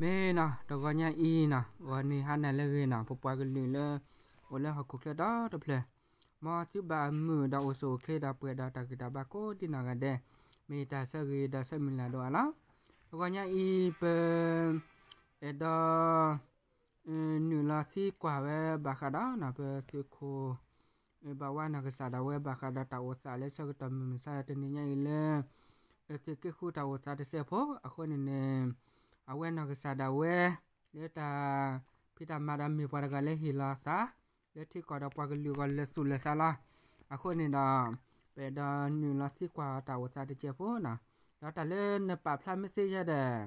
မ့ၢ်နီၤ တဂီၤညါအံၤနီၤ ဂီၤနံၤဟါနၤလၢအဂ့ၤနီၤ ပပှၤကလုာ်လၢ အိၣ်လၢဟီၣ်ခိၣ်ချၢဒီတဖျၢၣ်, မ်သုဘၣ်မုာ်ဒီးအိၣ်ဆူၣ်အိၣ်ချ့ဒီးပှဲၤဒီးတၢ်ဂံၢ်တၢ်ဘါကိးဒံနီၢ်ဂၤဒဲး, မ့ၢ်တၢ်ဆၢဂ့ၤဒီးဆၢမုၢ်လၢ်ဒိၣ်အါလီၤ. တဂီၤညါအံၤ ပ အဲၣ်ဒိး နုာ်လီၤသံကွၢ်ဝဲဘၣ်ဃးဒီးနီၤ ပသုးခိၣ် ဘၣ်ဝါနီၢ်ကစၢ်ဒၣ်ဝဲဘၣ်ဃးဒီးတၢ်အိၣ်သးလၢဆၢကတီၢ်မုၢ်မဆါတနံၤညါအံၤလၢ သုးက့ဃုတၢ်အိၣ်သးတစဲးဖိအဃိန့ၣ်န့ၣ်, အဝဲနီၢ်ကစၢ်ဒၣ်ဝဲ လၢတၢ်ဖံးတၢ်မၤဒီးမ့ၢ်ပှၤတဂၤလၢဟ့ၣ်လီၤသး လၢထံကီၢ်ဒီးပှၤကလုာ်အဂီၢ်လၢာ်သူၣ်လၢာ်သးလီၤ. အဃိန့ၣ်ဒီး ပအဲၣ်ဒိးနုာ်လီၤသံကွၢ်တၢ်အိၣ်သးတစဲးဖိနီၤ, ဒီးတၢ်လၢနပာ်ဖျါမ့ၢ်သ့ယဲဒီး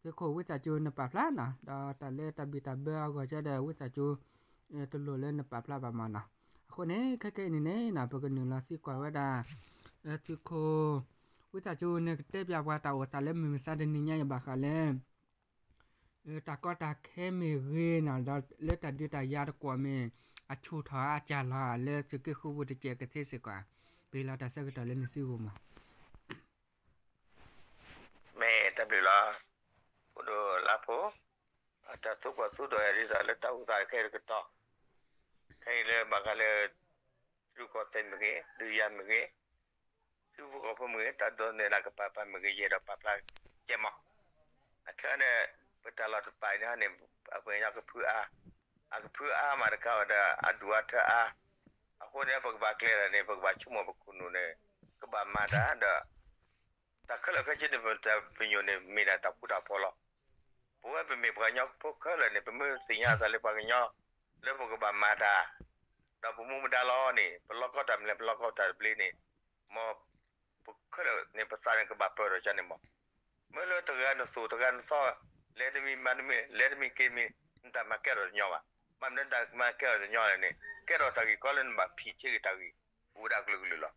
သုးခိၣ်ဝံသးစူၤနပာ်ဖျါနီၤ, ဒီးတၢ်လၢတၢ်ဘံၣ်တၢ်ဘၢအဂီၢ်ယဲဒီး ဝံသးစူၤ တလိၣ်လၢနပာ်ဖျါဘၣ်မးနီၤ. အဃိန့ၣ် ခဲကနံၣ်အံၤန့ၣ်နီၤ ပကနုာ်လီၤသံကွၢ်ဝဲဒၣ် သုးခိၣ် ဝံသးစူၤ နကတဲပၠးပှၤတၢ်အိၣ်သးလၢမုၢ်မဆါတနံၤညါအံၤဘၣ်ဃးလၢ တၢ်ကီတၢ်ခဲမ့ၢ်ဂ့ၤနီၤ ဒီးလၢတၢ်ဒုးတၢ်ယၤတကွီၢ်မ့ၢ် အဆူၣ်ထီၣ်အါစှၤလီၤဧါ လၢသုးက့ဃုပူၤတစဲးကသ့စ့ၢ်ကီး, ပဟ့ၣ်လီၤတၢ်ဆၢကတီၢ်လၢနစုပူၤမး. မ့ၢ်တၢ်ဘျုးလီၤ ဖိဒိၣ်လါဖိ, အတၢ်သူၣ်ကီၢ်သူၣ်ဒီးဒ်သိးလၢတၢ်အိၣ်သးခဲအံၤတကတီၢ်, ခဲအံၤလၢဘၣ်ဃးလၢ သုးကီၢ်သဲးမ့ၢ်ဂ့ၤ ဒုးယၤမ့ၢ်ဂ့ၤ ထံဖိကီၢ်ဖိမ့ၢ်ဂ့ၤ တၢ်ဒိးန့ၢ်ဒၣ်ကပၤပၤမ့ၢ်ဂ့ၤ ယအဲၣ်ဒိးပာ်ဖျါကဲမး. အခဲအံၤန့ၣ် ပတၢ်လီၢ်တပာ်အံၤန့ၣ်န့ၣ် အပှၤကညီကဖုအါ, အကဖုအါမးတခါဝဲဒီး အဒူၣ်အါထၢအါ, အဃိန့ၣ် ပကဘၣ်ကျဲၤတၢ်န့ၣ် ပကဘၣ်ဆိကမိၣ်ပခိၣ်နူာ်န့ၣ် ကဘၣ်မၤတၢ်ဒီး တၢ်ခဲလၢာ်ခဲဆ့န့ၣ် ပတၢ်ပညိၣ်န့ၣ် မ့ၢ်ဒၣ်တၢ်ဃူတၢ်ဖိးလီၤ. ပဝဲပမ့ၢ်ပှၤကညီဖိခဲလၢာ်န့ၣ် ပမ့ၢ်သ့ၣ်ညါသးလၢပှၤကညီ လၢပကဘၣ်မၤတၢ်, ဒီးပမူပဒါလီၤန့ၣ် ပလီၢ်ကီတၢ်မလဲၣ် ပလီၢ်ကီတၢ်တဘျ့န့ၣ်, မ်ပခဲလၢာ်န့ၣ် ပသးန့ၣ်ကဘၣ်ပၢၢ်ထီၣ်ကန့ၣ်မး. မ့ၢ်လၢတဂၤနသိၣ်တဂၤနသီ, လဲၤတမံၤမၤတမံၤ လဲၤတမံၤက့ၤတမံၤ နတၢ်မၤကဲထီၣ်တညီဘၣ်. ဘၣ်မနုၤနတၢ်မၤကဲထီၣ်တညီလဲၣ်န့ၣ် ကဲထီၣ်တၢ်ဂ့ၢ်ကီလၢနဘၣ်ဖံးဆ့က့ၤတၢ်ဂ့ၢ် အိၣ်ဝဲဒၣ်ကလုာ်ကလုာ်လီၤ.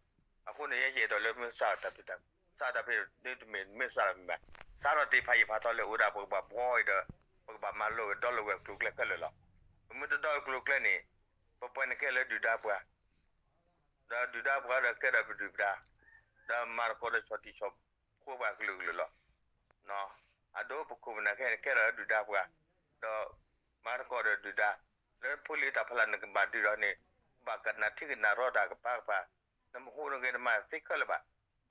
အဃိန့ၣ် ယဲယအဲၣ်ဒိးလၢမ့ၢ်စးတၢ်ဖံးတၢ်, စးတၢ်ဖံးဒ်တမ့ၢ်မ့ၢ်စးတၢ်ဖံးဘၣ်, စးထီၣ်သ့ၣ်ဖးယံာ်ဖးထီလၢအိၣ်ဒၣ်ပကဘၣ်ဘှီအံၤဒီး ပကဘၣ်မၤလိဒီးဝဲၤကျိၤကျဲခဲလၢာ်လီၤ. ပမ့ၢ်တဒီဝဲၤကျိၤကျဲန့ၣ် ပပှၤန့ၣ်ကဲလၢဒုၣ်ဒါပှၤ ဒီးဒုၣ်ဒါပှၤဒီးကဲဒီးပဒုၣ်ပဒါ, ဒီးမၤသကိးဒီးဆီၣ်တံၢ်ဆီၣ်ဖိပှၤကလုာ်ကလုာ်လီၤ. အဒိပခိၣ်ပနၢ်ခဲအံၤန့ၣ် ကဲဒီးဒုၣ်ဒါပှၤ, ဒီးမၤသကိးဒီးဒုၣ်ဒါ, လၢဖိလံၤတၢ်ဖီလာ်နကဘၣ်ဒုးဒီးန့ၣ် ကဘၣ်ကနၣ်ထံကနၣ်ရီတၢ်ကပၤကပၤ, နမဟူးနဂဲၤနမၤသ့ခဲလၢာ်ဘၣ်.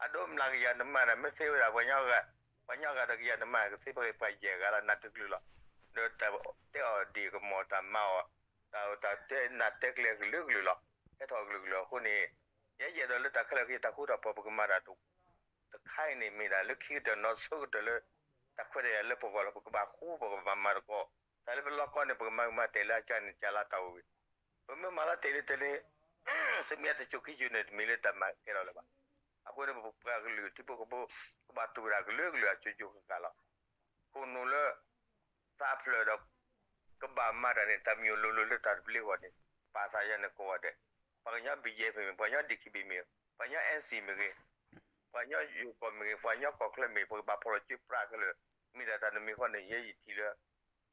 အဒိမျးကယၤနမၤဒီး မ့ၢ်သ့ဝဲဒၣ် ပှၤညီဂၤဒီးကယၤနမၤကသ့ပှၤယဲၢ်ဂၤလၢနၤတကလုာ်လီၤ. ဒီးတၢ်တဲအီၤဒ်ကမီၤတၢ်မၤအီၤ, တၢ်တဲနၢ်တဲကျဲကလုာ်ကလုာ်လီၤ. ဟဲထီၣ်ကလုာ်ကလုာ်အဃိန့ၣ် ယဲယအဲၣ်ဒိးလၢတၢ်ခဲလၢာ်ခဲဆ့တၢ်ဃူတၢ်ဖိး ပကမၤတၢ်တခါအံၤန့ၣ် မ့ၢ်ဒၣ်လၢခံကတၢၢ်နီၢ်ဆၢကတၢၢ်လၢ တၢ်ခွဲးတၢ်ယာ်လၢပဂီၢ်လီၤ. ပကဘၣ်ဃူ ပကဘၣ်မၤသကိး, တၢ်လၢပလီၢ်ကီန့ၣ် ပကမၤကမၤတဲာ်လၢအကါန့ၣ် ကလါတၢ်အိၣ်ဝဲ, ပမ့ၢ်မၤလီၤတဲာ်လံတဲာ်လံ သုမ့ၢ်တစိၤခံစိၤန့ၣ် တမ့ၢ်လၢတၢ်မၤကဲထီၣ်လၢၤဘၣ်. အဃိန့ၣ် ပပှၤကလုာ်ထံဖိကီၢ်ဖိ ကဘၣ်တူၢ်ဝဲဒၣ်ကလုာ်ကလုာ်အစိၤစိၤဃၣ်ဃၣ်လီၤ. ခိၣ်နူာ်လၢ သးဖျၢၣ်ဒီး ကဘၣ်မၤတၢ်န့ၣ် တၢ်မံၤလိၤလိၤလၢတၢ်တဘျ့အဂီၢ်န့ၣ် ပာ်သးယၤန့ၣ်ကိးဂၤဒဲး, ပှၤကညီ ဘီယဲၢ်မ့ၢ်ဂ့ၤ, ပှၤကညီ ဒံၣ်ခံဘံၣ်မ့ၢ်ဂ့ၤ, ပှၤကညီ အ့ၣ်စံၣ်မ့ၢ်ဂ့ၤ, ပှၤကညီ ယိၤကီၢ်မ့ၢ်ဂ့ၤ, ပှၤကညီကီၢ်ချၢမ့ၢ်ဂ့ၤ, ပကဘၣ်ဖီၣ်လီၤစုပျၢ်ခဲလၢာ်, မ့ၢ်ဒၣ်တၢ်တမံၤဃီန့ၣ် ယဲယထံၣ်လၢ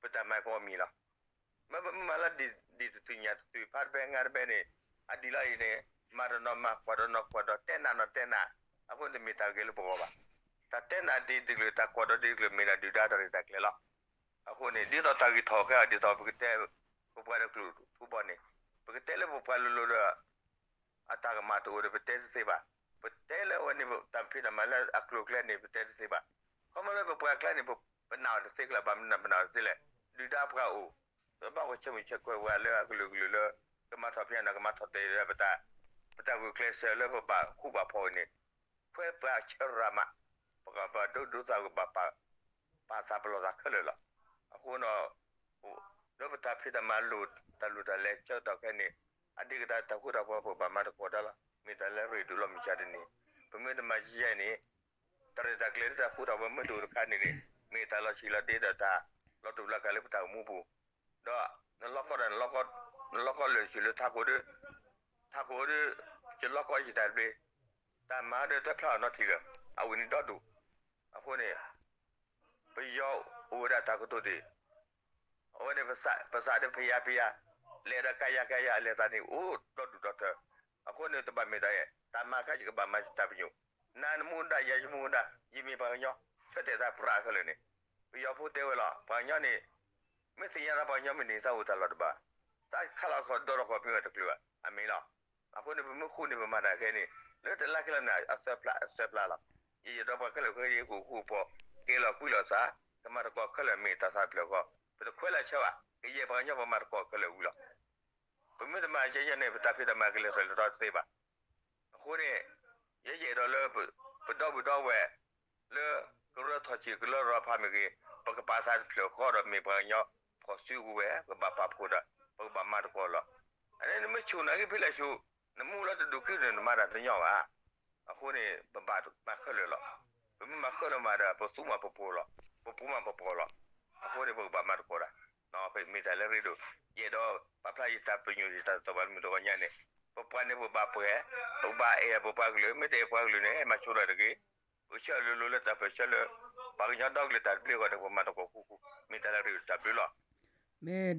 ပတၢ်မၤကအီၣ်မ့ၤလီၤ. မ့ၢ်ပမ့ၢ်မၤလၢဒ်တတုၤညါတတုၤ ဖးတဘဲငါတဘဲန့ၣ် အဒံးလီၤအံၤန့ၣ် မၤတနီၤမၤ ကွၢ်တနီၤကွၢ်ဒီး တဲနးနီၤတဲနး, အဃိန့ၣ်တမ့ၢ်တၢ်ဂ့ၤလၢပဂီၢ်ဘၣ်. တၢ်တဲနးဒ်တကလုာ် တၢ်ကွၢ်ဒီးဒ်တကလုာ် မ့ၢ်ဒၣ်ဒုၣ်ဒါတၢ်ရဲၣ်တၢ်ကျဲၤလီၤ. အဃိန့ၣ် ဒ်သိးတၢ်ဂ့ၢ်ထီၣ်ခဲအံၤ ဒ်သိးပကတဲ ပပှၤဒီးကလုာ်ထူဘီန့ၣ် ပကတဲလၢပပှၤလိၤလိၤဒီး အတၢ်ကမၣ်တအိၣ်ဒီး ပတဲတသ့ဘၣ်. ပတဲလၢအဝဲန့ၣ် တၢ်ဖံးတၢ်မၤလၢအကျိၤအကျဲန့ၣ် ပတဲတသ့ဘၣ်. ခီမီလၢပပှၤကျဲန့ၣ် ပနာ်အီၤတသ့ကျါဘၣ်, မနုၤပနာ်အီၤတသ့လဲၣ်. ဒုၣ်ဒါပှၤအိၣ်, ပဘၣ်ကဆၢမုၢ်ဆၢကွဲးပှၤလၢအကလုာ်ကလုာ်လၢ ကမၤထီၣ်ဖံးနီၤ ကမၤထီၣ်တဲာ်ဒီး ပတၢ်ဂုာ်ကျဲးစၢးလၢပဘၣ်ဃူဘၣ်ဖိးအံၤန့ၣ် ခွဲးပှၤဆၢရၤမး, ပကဘၣ်ဒိးဒိးသးကဘၣ်ပာ် ပာ်သးပလီၢ်သးခဲလၢာ်လီၤ. အဃိဒီး လၢပတၢ်ဖံးတၢ်မၤလိၣ်တၢ်လိၣ်တၢ်လဲၤဆၢကတီၢ်ခဲအံၤန့ၣ် အဒ်ကဒါတၢ်ဃူတၢ်ဖိး ပဘၣ်မၤသကိးတၢ်လီၤ. မ့ၢ်တၢ်လၢရ့ဒိၣ်လီၤမုၢ်ဆါတနံၤ, ပမ့ၢ်တမၤယဲန့ၣ် တၢ်ရဲၣ်တၢ်ကျဲၤလၢတၢ်ဃူတၢ်ဖိးမ့ၢ်တအိၣ်တခါန့ၣ်န့ၣ် မ့ၢ်တၢ်လီၤဆံးလီၤဒ့ဒီးတၢ်လီၤတူာ်လီၤကာ်လၢပတၢ်အိၣ်မူပူၤ, ဒီးနလီၢ်ကီဒီး နလီၢ်ကီလၢာ်ဆူၣ်လၢထးခိၣ်ဒီး ထးခိၣ်ဒီး ယလီၢ်ကီယတၢ်တဘျ့, တၢ်မၤဒီးတဖျါအီၤနီတထံၣ်လၢၤ, အဝဲန့ၣ်ဒီဒူၣ်. အဃိန့ၣ် ပယီၤအိၣ်ဝဲဒၣ်တၢ်ကတိၤဒံး, အဝဲန့ၣ် ပစးဒီးဖယါဖယါ, လဲၤဒီးကယါကယါ အလဲၤသးန့ၣ် အိၣ်ဒီဒူၣ်ဒီထၢ. အဃိန့ၣ် တဘၣ်မ့ၢ်တၢ်အဲၣ်, တၢ်မၤခါယကဘၣ်မၤယတၢ်ပညိၣ်, နၤနမူဒါ ယၤယမူဒါ, ယမ့ၢ်ပှၤကညီ, ဆၢတဲာ်သးပြးခဲလၢာ်န့ၣ်, ပယီၤဖိတဲဝဲလီၤ ပှၤကညီန့ၣ် မ့ၢ်သ့ၣ်ညါတၢ်ပှၤကညီမ့ၢ်န့ၣ် တၢ်အိၣ်တၢ်လီၢ်တဘၣ်, တၢ်ခးလီၤခီၣ်ဒီတခီၣ်မ့ၢ်ဝဲတချုးဘၣ် အမ့ၢ်လီၤ. အဃိန့ၣ် ပမ့ၢ်ဃူန့ၣ် ပမၤတၢ်ခဲန့ၣ် လၢတလါကလီန့ၣ် အသၢဖျါ အသၢဖျါလီၤ. ယအဲၣ်ဒိးပှၤခဲလၢာ်ခဲဆ့ကအိၣ်ဃူအိၣ်ဖိး က့ၤလီၤကွံလီၤသး ကမၤသကိးခဲလၢာ်မ့ၢ်တၢ်သးတဖျၢၣ်ဃီ, ပတခွဲးလၢအဆၢဘၣ်, ကယဲၢ်ပှၤကညီပမၤသကိးခဲလၢာ်ဝံၤလီၤ. ပမ့ၢ်တမၤကဲယဲန့ၣ် ပတၢ်ဖံးတၢ်မၤကလဲၤထီၣ်လဲၤထီတသ့ဘၣ်. အဃိန့ၣ် ယဲယအဲၣ်ဒိးလၢ ပဒီပုၢ်ဒီဝဲၢ် လၢကရၢထီၣ်ဆံးကလၢရီဖးမ့ၢ်ဂ့ၤ, ပကပာ်သးတဖျၢၣ်ဃီဒီးမ့ၢ်ပှၤကညီဖီၣ်စုကဝဲၤ ပဘၣ်ပာ်ဖှိၣ်ဒီး ပကဘၣ်မၤသကိးလီၤ. အန့ၣ်နမ့ၢ်ဆူၣ်နာ်က့ဖဲလဲၣ်ဆူၣ်, နမ့ၢ်လၢတဒူၣ်ခံန့ၣ် နမၤတၢ်တညီဘၣ်. အဃိန့ၣ် ပဘၣ်မၤခဲလၢာ်လီၤ. ပမ့ၢ်မၤခဲလၢာ်မးဒီး ပသူမးပပိာ်လီၤ, ပပူၤမးပပီၤလီၤ. အဃိန့ၣ် ပကဘၣ်မၤသကိးတၢ်, မ့ၢ်တၢ်လၢရ့ဒိၣ်, ယအဲၣ်ဒိးပာ်ဖျါယတၢ်ပညိၣ်ယတၢ်သ့ၣ်တဖၣ်လၢမုၢ်တဂီၤညါန့ၣ်, ပပှၤန့ၣ်ပဘၣ်ပှဲၤ, ပဘၣ်အဲၣ်ပပှၤကလုာ်, မ့ၢ်တအဲၣ်ပှၤကလုာ်န့ၣ် ဟဲမၤဆိဒီးတဂ့ၤ, ပကဆၢလိၤလိၤလၢတၢ်ပၢၢ်ဆၢလၢ ပှၤကညီဒီကလုာ်တၢ်တဘျ့အဂီၢ်န့ၣ် ပကမၤသကိးဃူဃူ, မ့ၢ်တၢ်လၢရ့ဒိၣ်တၢ်ဘျုးလီၤ. မ့ၢ်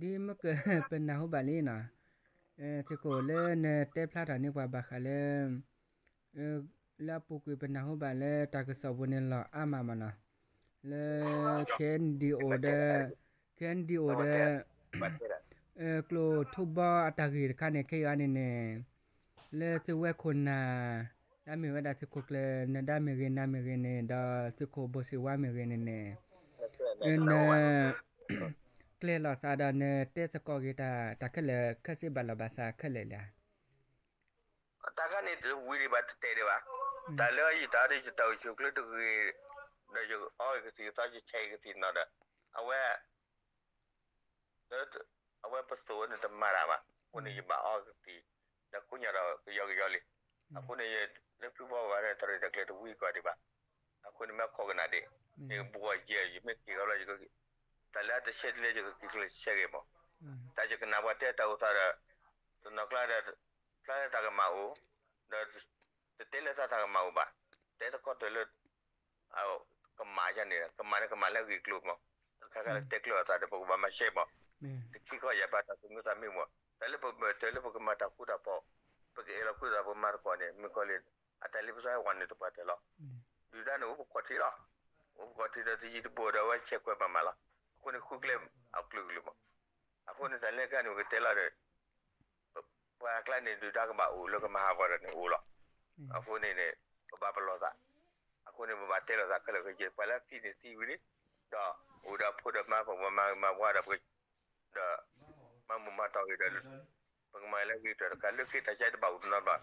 ဒီး ဒ်မ့ၢ်ကပနၢ်ဟူဘၣ်လံနီၤ, သုးခိၣ်လၢနတဲဖျါထီၣ်န့ၢ်ပှၤဘၣ်ဃးလၢ လၢအပူၤကွံာ်ပနၢ်ဟူဘၣ်လၢတၢ်ကစီၣ်ပူၤန့ၣ်လီၤအါမးမးနီၤ, လၢ K N D O ဒီး K N D O ဒီး ကျိၣ်ထူဘီအတၢ်ဂ့ၢ်တခါန့ၣ် ခဲအံၤန့ၣ်န့ၣ် လၢသုဝဲခိၣ်နၢ် ဒ်မ့ၢ်ဝဲဒၣ်သုးခိၣ်ကျၢၢ်နဒါမ့ၢ်ဂ့ၤ နၤမ့ၢ်ဂ့ၤန့ၣ် ဒီးသုးခိၣ်ဘိၣ်စံးဝါမ့ၢ်ဂ့ၤန့ၣ်န့ၣ် န ကျဲၤလီၤသးဒီးနတဲသကိးက့ၤတၢ် တၢ်ခဲလၢာ်ခဲဆ့ဘၣ်လီၤဘၣ်စးခဲလၢာ်လံ. တၢ်ခါန့ၣ်တဝံၤဒံးဘၣ်တတဲဒံးဘၣ်, တၢ်လၢယတၢ်ဒီးယတၢ်အိၣ်ဆူၣ်အိၣ်ချ့တဂ့ၤ, ဒီးယအီကသံၣ်သီ ယဆဲးကသံၣ်နီၤဒီး အဝဲ အဝဲပသိၣ်ဝဲန့ၣ်တမၤတၢ်ဘၣ်, အဃိန့ၣ်ယဘၣ်အီကသံၣ်, ဒီးကိးညါဒီးကယီကယီလံ, အဃိန့ၣ် လၢဖုဘီဝဲန့ၣ် တၢ်ရဲၣ်တၢ်ကျဲၤတဝံၤကွၢ်ဒံးဘၣ်, အဃိန့ၣ်မ့ၢ်ခိးကနၣ်ဒံး, န့ၣ်ဘှီယဲၢ် ယမ့ၢ်က့ၤဃီလီၤ, တၢ်လၢအတဆဲးတလဲ ယကက့ၤကျဲၤဆဲးဂ့ၤမး, တၢ်ယကနၣ်ပှၤတဲတၢ်အိၣ်သးဒီး တနီၤကျါဒီး ဖျါလၢတၢ်ကမၣ်အိၣ်, ဒီး တတဲလၢတၢ်တၢ်ကမၣ်အိၣ်ဘၣ်, တဲတခီတၢၢ်လၢ ကမၣ်ယါန့ၣ် ကမၣ်န့ၣ်ကမၣ်လၢအဂ့ၢ်ကျိၤမး, တခါခါလၢတဲကျၢၤအသးဒီး ပကဘၣ်မၤရှဲမး, တခံခီယၤဘၣ်တၢ်သူၣ်မံသးမံမး, တၢ်လၢပမၤတၢ်လၢပကမၤတၢ်ဃူတၢ်ဖိး, ပကအဲၣ်လီၤကွံာ်သးပမၤသကိးန့ၣ် မုၣ်ကီၤလံၢ် အတၢ်လ့ပစီဟဲဝဲန့ၣ်တပှၢ်တၢၢ်လီၤ, ဒုၣ်ဒါန့ၣ်အိၣ်ပကိးထံလီၤ, အိၣ်ပကိးထံဒီးတယံၤတဘူးဒီးအဝဲဆဲးကွဲးမၤမးလီၤ, အဃိန့ၣ်ဃုကျဲအကလုာ်ကလုာ်မး, အဃိန့ၣ်တၢ်လၢကါန့ၣ်ပကတဲလီၤဒီး ပှၤကျါန့ၣ် ဒုၣ်ဒါကဘၣ်အိၣ်လၢကမၤဟးဂီၤဒီးန့ၣ်အိၣ်လီၤ, အဃိန့ၣ်န့ၣ် ပဘၣ်ပလီၢ်သး, အဃိန့ၣ် ပဘၣ်တဲလီၤသးခဲလၢာ်ခဲဆ့, ပှၤလၢသံန့ၣ်သံဝံၤလံ, ဒီးအိၣ်ဒီးဖိဒီးမါ ပကမၤမၤဝါဒီး ဒီး မၤမူးမၤတီၢ်ဂ့ၤဒီး ပကမၤလၢအဂ့ၤကတၢၢ်တခါ လၢက့တၢ်ဆါတဘၣ်အိၣ်တနီတဘျီ, မ့ၢ်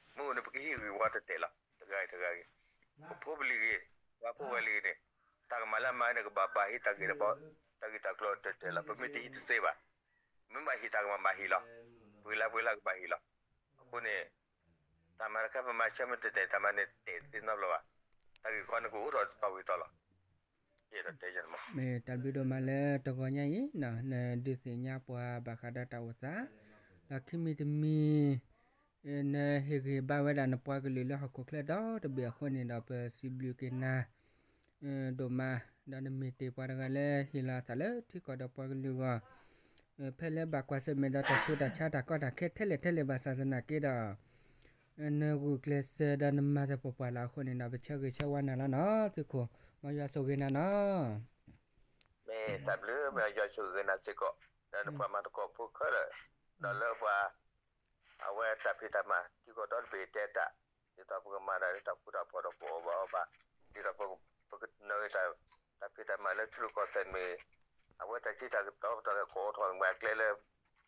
အိၣ်န့ၣ် ပကဟံးဂ့ၤဝါတတဲာ်လီၤ, တဂၤဂ့ၤတဂၤဂ့ၤ, ပဖိပလံၤဂ့ၤ, ပှၤဖိဝဲလံၤဂ့ၤန့ၣ်, တၢ်ကမၣ်လၢအမၤန့ၣ် ကဘၣ်ဘၣ်ဟံးတၢ်ဂ့ၢ်တဘီ, တၢ်ဂ့ၢ်တၢ်ကျိၤတတဲာ်လီၤ, ပမ့ၢ်တဟံးတသ့ဘၣ်, မ့ၢ်ဘၣ်ဟံးတၢ်ကမၣ်ဘၣ်ဟံးလီၤ, ပှၤလၢပှၤလၢကဘၣ်ဟံးလီၤ, အဃိန့ၣ် တၢ်မၤတခါပမၤဆၢမ့ၢ်တတဲာ် တၢ်မၤန့ၣ်တဲာ်သ့နီတဘျီဘၣ်, တၢ်ဂ့ၢ်ကီန့ၣ်ကအိၣ်ထီၣ်တတီၤဝံၤတီၤလီၤ, ယအဲၣ်ဒိးတဲယၤမး, မ့ၢ်တၢ်ဘျုးဒိၣ်မးလၢတဂီၤညါအံၤ, နဒုးသ့ၣ်ညါပှၤဘၣ်ဃးဒီးတၢ်အိၣ်သး, ဒီးခံမံၤတမံၤ နဟ့ၣ်ဂံၢ်ဘါဝဲဒၣ်နပှၤကလုာ်လၢဟီၣ်ခိၣ်ချၢဒီတဘ့ၣ်အဃိန့ၣ်ဒီး ပစံးဘျုးက့ၤနၤ ဒိၣ်မး, ဒီးနမ့ၢ်တ့ၢ်ပှၤတဂၤလၢဟ့ၣ်လီၤအသးလၢထံကီၢ်ဒီးပှၤကလုာ်အဂီၢ်, ဖဲလၢဘၣ်ကွၢ်ဆၢၣ်မဲာ်ဒီးတၢ်ဆူးတၢ်ဆါတၢ်ကီတၢ်ခဲထဲလဲၣ်ထဲလဲၣ်ဘၣ်ဆၣ်သနာ်က့ဒီး နဂုာ်ကျဲးစၢးဒီးနမၤသပှၢ်ပှၢ်လီၤအဃိန့ၣ်ဒီး ပဆၢဂ့ၤဆၢဝါနၤလီၤနီၤ, သုးခိၣ်, မ်ယွၤဆိၣ်ဂ့ၤနၤနီၤ. မ့ၢ်တၢ်ဘျုး မ့ၢ်ယွၤဆိၣ်ဂ့ၤနၤစ့ၢ်ကီး, ဒီးနပှၤမၤသကိးဖိခဲလၢာ်, ဒီးလၢပှၤ အဝဲတၢ်ဖံးတၢ်မၤ ထံကီၢ်ဒီတဘ့ၣ်တဲတၢ်, ဒ်သိးပကမၤတၢ်လၢတၢ်ဃူတၢ်ဖိးဒီးပအီၣ်ဘၣ်အီဘၣ်, ဒ်သိးပကနၢၤဂ့ၤ တၢ်ဖံးတၢ်မၤလၢထံရူၢ်ကီၢ်သဲးမ့ၢ်, အဝဲတၢ်ထံတၢ်ကီတၢ်လဲၤကအိးထီၣ်မ့ၢ်အကျဲလၢ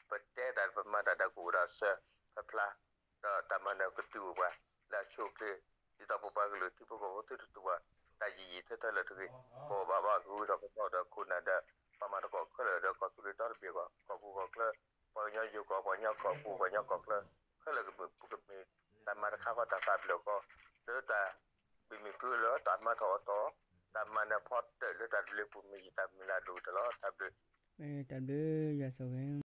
ပတဲတၢ်ပမၤတၢ်ဒီးကအိၣ်ဒီးစၢၤဖျါဖျါ, ဒီးတၢ်မၤနၢၤကတုၤအိၣ်ပှၤ လၢအဆိအချ့, ဒ်သိးပပှၤကလုာ်ထံဖိကီၢ်ဖိသုတတုၤဘၣ် တၢ်ယံာ်ယံာ်ထၢထၢလၢၤတဂ့ၤ, ပအီၣ်ဘၣ်ဘၣ်ကဝံၤထီၣ်ပသီဒီးခိၣ်နၢ်ဒီး ပှၤမၤသကိးခဲလၢာ်ဒီးကီၢ်သူလ့ၤဒီတဘ့ၣ်အဂီၢ်, ကီၢ်ပူၤကီၢ်ချၢ, ပှၤကညီယိၤကီၢ်, ပှၤကညီကီၢ်ပူၤ, ပှၤကညီကီၢ်ချၢ, ခဲလၢာ်ကမ့ၢ်ပကမ့ၢ်တၢ်မၤတခါဃီတၢ်သးပျၢၢ်ဃီ, လၢတၢ်ဘံၣ်မ့ၢ်ဖုလၢတၢ်မၤထီၣ်အီၤတီၢ်, တၢ်မၤနၢၤဖီတၢၣ်လၢတၢ်တဘျုးပူၤမ့ၢ်ယတၢ်မုၢ်လၢ်ဒိၣ်ကတၢၢ်လီၤ. တၢ်ဘျုး, တၢ်ဘျုးယွၤဆိၣ်ဂ့ၤ